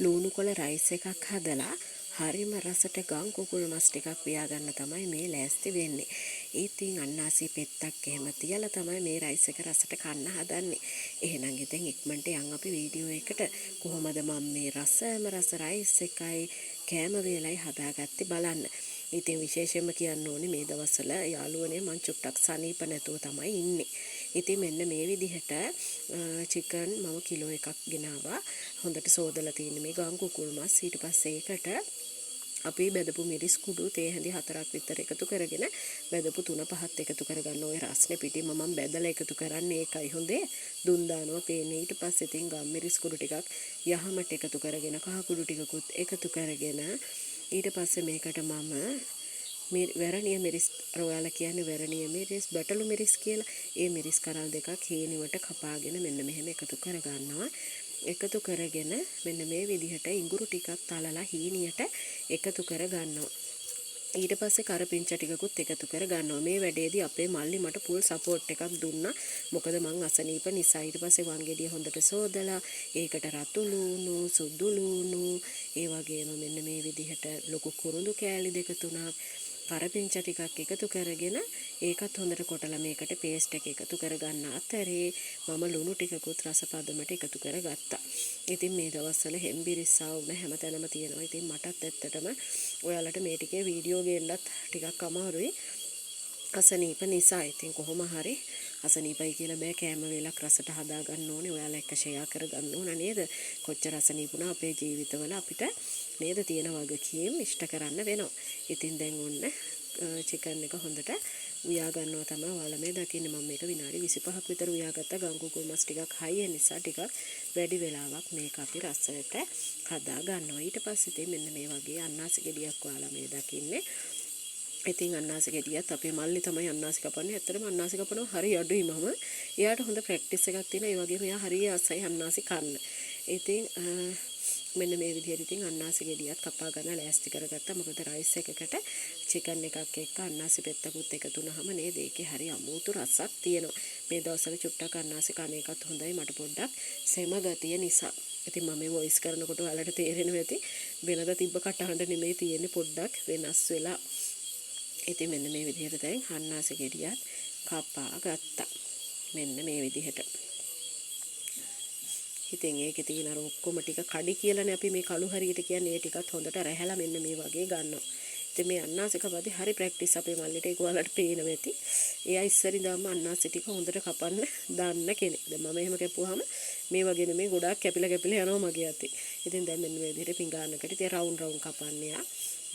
ලූණු කොළ රයිස් එකක් හදලා හරිම රසට ගම් කුකුල් මස් ටිකක් උයා ගන්න තමයි මේ ලෑස්ති වෙන්නේ. ඉතින් අන්නාසි පෙත්තක් එහෙම තියලා තමයි මේ රයිස් එක රසට කන්න හදන්නේ. එහෙනම් ඉතින් ඉක්මනට යන් අපි වීඩියෝ එකට. කොහොමද මම මේ රසම රස රයිස් එකයි කෑම වේලයි හදාගත්තේ බලන්න. ඉතින් විශේෂයෙන්ම කියන්න ඕනේ, මේ දවස්වල යාළුවනේ මං චුට්ටක් සනීප නැතුව තමයි ඉන්නේ. ඉතින් මෙන්න මේ විදිහට චිකන් මම කිලෝ එකක් ගෙනාවා. හොඳට සෝදලා තියෙන මේ ගම් කුකුල් මස්. ඊට පස්සේ ඒකට අපි බැදපු මිරිස් කුඩු තේ හැඳි 4ක් විතර එකතු කරගෙන, බැදපු තුන පහත් එකතු කරගන්න. ඔය රස්නේ පිටින්ම මම බැදලා එකතු කරන්නේ, ඒකයි හොඳේ දුම් දානවා පේන්නේ. ඊට පස්සේ ඉතින් ගම් මිරිස් කුඩු ටිකක් යහමට එකතු කරගෙන, කහ කුඩු ටිකකුත් එකතු කරගෙන, ඊට පස්සේ මේකට මම මේ වැරණිය මිරිස්, අර ඔයාලා කියන්නේ වැරණිය මිරිස්, බැටළු මිරිස් කියලා. ඒ මිරිස් කරල් දෙකක් හේනිවට කපාගෙන මෙන්න මෙහෙම එකතු කරගන්නවා. එකතු කරගෙන මෙන්න මේ විදිහට ඉඟුරු ටිකක් තලලා හීනියට එකතු කරගන්නවා. ඊට පස්සේ කරපිංච ටිකකුත් එකතු කරගන්නවා. මේ වැඩේදී අපේ මල්ලි මට ෆුල් සපෝට් එකක් දුන්නා. මොකද මං අසනීප නිසා. ඊට පස්සේ වංගෙඩිය හොඳට සෝදලා ඒකට රතු ලූණු, සුදු ලූණු, ඒ වගේම මෙන්න මේ විදිහට ලොකු කුරුඳු කෑලි දෙක තුනක්, කරපිංච ටිකක් එකතු කරගෙන ඒකත් හොඳට කොටලා මේකට පේස්ට් එක එකතු කරගන්න අතරේ මම ලුණු ටිකකුත් රස පදමට එකතු කරගත්තා. ඉතින් මේ දවස්වල හෙම්බිරිස්සා වුණ හැමතැනම තියෙනවා. ඉතින් මටත් ඇත්තටම ඔයාලට මේ ටිකේ වීඩියෝ ගේන්නත් ටිකක් අමාරුයි අසනීප නිසා. ඉතින් කොහොම හරි අසනීපයි කියලා බෑ, කෑම වේලක් රසට හදා ගන්න ඕනේ. ඔයාලා එක්ක ෂෙයා කරගන්න ඕන නේද? කොච්චර අසනීප වුණා අපේ ජීවිතවල අපිට නේද තියෙන වගකීම් ඉෂ්ට කරන්න වෙනවා. ඉතින් දැන් ඔන්න චිකන් එක හොඳට උයා ගන්නවා තමයි ඔයාලා මේ දකින්නේ. මම මේක විනාඩි 25ක් විතර උයාගත්තා. ගම් කුකුල් මස් ටිකක් හයි නිසා ටිකක් වැඩි වෙලාවක් මේක අපි රසට හදා ගන්නවා. ඊට පස්සේ ඉතින් මෙන්න මේ වගේ අන්නාසි ගෙඩියක් ඔයාලා මේ දකින්නේ. ඉතින් අන්නාසි ගෙඩියත් අපේ මල්ලි තමයි අන්නාසි කපන්නේ. ඇත්තටම අන්නාසි කපනවා හරි අඩුයි මම. එයාට හොඳ ප්‍රැක්ටිස් එකක් තියෙනවා. ඒ වගේම එයා හරි ආසයි අන්නාසි කන්න. ඉතින් මෙන්න මේ විදිහට ඉතින් අන්නාසි ගෙඩියත් කපා ගන්න ලෑස්ති කරගත්තා. මොකද රයිස් එකකට චිකන් එකක් එක්ක අන්නාසි පෙත්තකුත් එකතු වුනහම නේද, ඒකේ හරි අමුතු රසක් තියෙනවා. මේ දවස්වල චුට්ටක් අන්නාසි කන එකත් හොඳයි, මට පොඩ්ඩක් සෙම ගතිය නිසා. ඉතින් මම මේ වොයිස් කරනකොට ඔයාලට තේරෙනවා ඇති වෙනදා තිබ්බ කටහඬ නෙමෙයි තියෙන්නේ, පොඩ්ඩක් වෙනස් වෙලා. ඉතින් මෙන්න මේ විදිහට දැන් අන්නාසි ගෙඩියත් කපා ගත්තා. මෙන්න මේ විදිහට. ඉතින් ඒකේ තියෙන අර ඔක්කොම ටික, කඩි කියලානේ අපි මේ කළු හරියට කියන්නේ, ඒ ටිකත් හොඳට රැහැලා මෙන්න මේ වගේ ගන්නවා. ඉතින් මේ අන්නාසි කපද්දි හරි ප්‍රැක්ටිස් අපේ මල්ලිට. ඒක ඔයාලට පේනවා ඇති. එයා ඉස්සර ඉඳන්ම අන්නාසි ටික හොඳට කපන්න දන්න කෙනෙක්. දැන් මම එහෙම කැපුවාම මේ වගේ නෙමෙයි, ගොඩාක් කැපිලා කැපිලා යනවා මගේ අතේ. ඉතින් දැන් මෙන්න මේ විදිහට පිඟානකට ඉතින් රවුන්ඩ් රවුන්ඩ් කපන්නේ යා.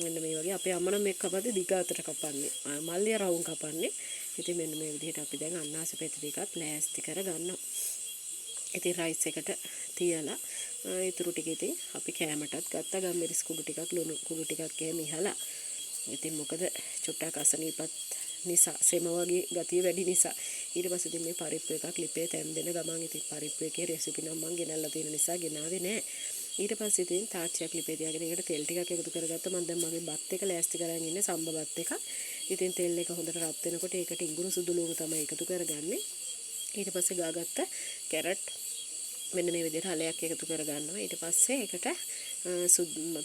මෙන්න මේ වගේ. අපේ අම්මා නම් මේක කපද්දි දිග අතට කපන්නේ. මල්ලියා රවුන්ඩ් කපන්නේ. ඉතින් මෙන්න මේ විදිහට අපි දැන් අන්නාසි පෙති ටිකත් ලෑස්ති කරගන්නවා. ඉතින් රයිස් එකට තියලා ඉතුරු ටික ඉතින් අපි කෑමටත් ගත්තා. ගම්මිරිස් කුඩු ටිකක්, ලුණු කුඩු ටිකක් එහෙම ඉහලා. ඉතින් මොකද චුට්ටක් අසනීපත් නිසා, සෙම වගේ ගතිය වැඩි නිසා. ඊට පස්සේ ඉතින් මේ පරිප්පු එකක් ලිපේ තැම්බෙන ගමන්, ඉතින් පරිප්පු එකේ රෙසිපි නම් මං ගෙනල්ලා තියෙන නිසා ගෙනාවේ නෑ. ඊට පස්සේ ඉතින් තාච්චියක් ලිපේ තියාගෙන ඒකට තෙල් ටිකක් එකතු කරගත්තා. මං දැන් මගේ බත් එක ලෑස්ති කරන් ඉන්නේ, සම්බ බත් එකක්. ඉතින් තෙල් එක හොඳට රත් වෙනකොට ඒකට ඉඟුරු සුදු ලුණු තමයි එකතු කරගන්නේ. ඊට පස්සේ ගාගත්ත කැරට් මෙන්න මේ විදිහට අලයක් එකතු කරගන්නවා. ඊට පස්සේ ඒකට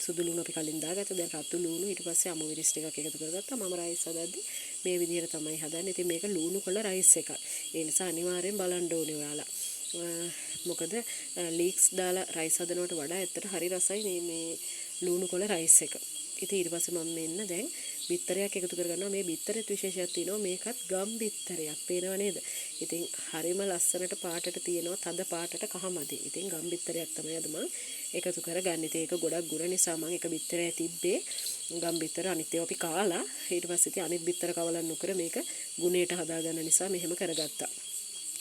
සුදු ලුණු අපි කලින් දාගත්තා. දැන් රතු ලුණු, ඊට පස්සේ අමු මිරිස් ටිකක් එකතු කරගත්තා. මම රයිස් හදද්දි මේ විදිහට තමයි හදන්නේ. ඉතින් මේක ලුණු කොළ රයිස් එකක්. ඒ නිසා අනිවාර්යෙන් බලන්න ඕනේ ඔයාලා. මොකද ලීක්ස් දාලා රයිස් හදනවට වඩා ඇත්තට හරි රසයි මේ මේ ලුණු කොළ රයිස් එක. ඉතින් ඊට පස්සේ මම මෙන්න දැන් බිත්තරයක් එකතු කරගන්නවා. මේ බිත්තරෙත් විශේෂයක් තියෙනවා. මේකත් ගම් බිත්තරයක්. පේනව නේද? ඉතින් හරිම ලස්සනට පාටට තියෙනවා, තද පාටට කහමදි. ඉතින් ගම් බිත්තරයක් තමයි අද මං එකතු කරගන්නේ. ඉතින් ඒක ගොඩක් ගුණ නිසා මං එක බිත්තරයක් තිබ්බේ ගම් බිත්තර. අනිත් ඒවා අපි කාලා ඊට පස්සේ ඉතින් අනිත් බිත්තර කවලම් නොකර මේක ගුණයට හදාගන්න නිසා මෙහෙම කරගත්තා.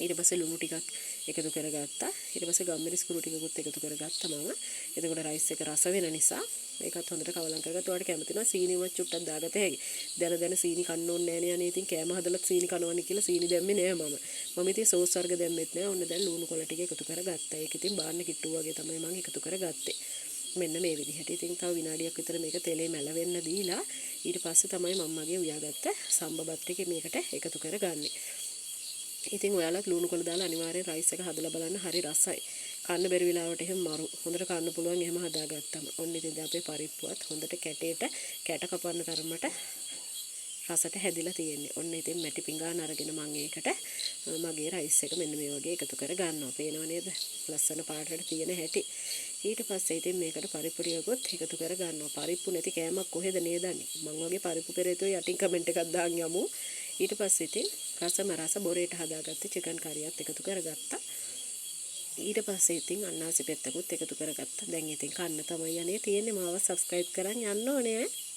ඊට පස්සේ ලුණු ටිකක් එකතු කරගත්තා. ඊට පස්සේ ගම්මිරිස් කුඩු ටිකකුත් එකතු කරගත්තා මම. එතකොට රයිස් එක රස වෙන නිසා ඒකත් හොඳට කවලම් කරගත්තා. ඔයාලට කැමති නම් සීනි උවත් චුට්ටක් දාගත හැකි. දැන දැන සීනි කන්න ඕනේ නෑනේ අනේ. ඉතින් කෑම හදලත් සීනි කනවනේ කියලා සීනි දැම්මේ නෑ මම. මම ඉතින් සෝස් වර්ග දැම්මෙත් නෑ. ඔන්න දැන් ලුණු කොළ ටික එකතු කරගත්තා. ඒක ඉතින් බාන්න කිට්ටුව වගේ තමයි මං එකතු කරගත්තේ. මෙන්න මේ විදිහට. ඉතින් තව විනාඩියක් විතර මේක තෙලේ මැලවෙන්න දීලා ඊට පස්සේ තමයි මම මගේ උයාගත්ත සම්බ බත් ටික මේකට එකතු කරගන්නේ. ඉතින් ඔයාලත් ලුණු කොළ දාලා අනිවාර්යෙන් රයිස් එක හදලා බලන්න, හරි රසයි. කන්න බැරි වෙලාවට එහෙම මරු. හොඳට කන්න පුළුවන් එහෙම හදාගත්තම. ඔන්න ඉතින් දැන් අපේ පරිප්පුවත් හොඳට කැටේට කැට කපන්න තරමට රසට හැදිලා තියෙන්නේ. ඔන්න ඉතින් මැටි පිඟාන අරගෙන මං ඒකට මගේ රයිස් එක මෙන්න මේ වගේ එකතු කර ගන්නවා. පේනව නේද? ලස්සන පාටට තියෙන හැටි. ඊට පස්සේ ඉතින් මේකට පරිප්පු ටිකකුත් එකතු කර ගන්නවා. පරිප්පු නැති කෑමක් කොහෙද නේද අනේ? මං වගේ පරිප්පු පෙරේතයෝ යටින් කමෙන්ට් එකක් දාන් යමු. ඊට පස්සේ ඉතින් රසම රස බොරේට හදාගත්ත චිකන් කරියත් එකතු කරගත්තා. ඊට පස්සේ ඉතින් අන්නාසි පෙත්තකුත් එකතු කරගත්තා. දැන් ඉතින් කන්න තමයි යන්නේ තියෙන්නේ. මාව සබ්ස්ක්‍රයිබ් කරන් යන්න ඕනේ ඈ.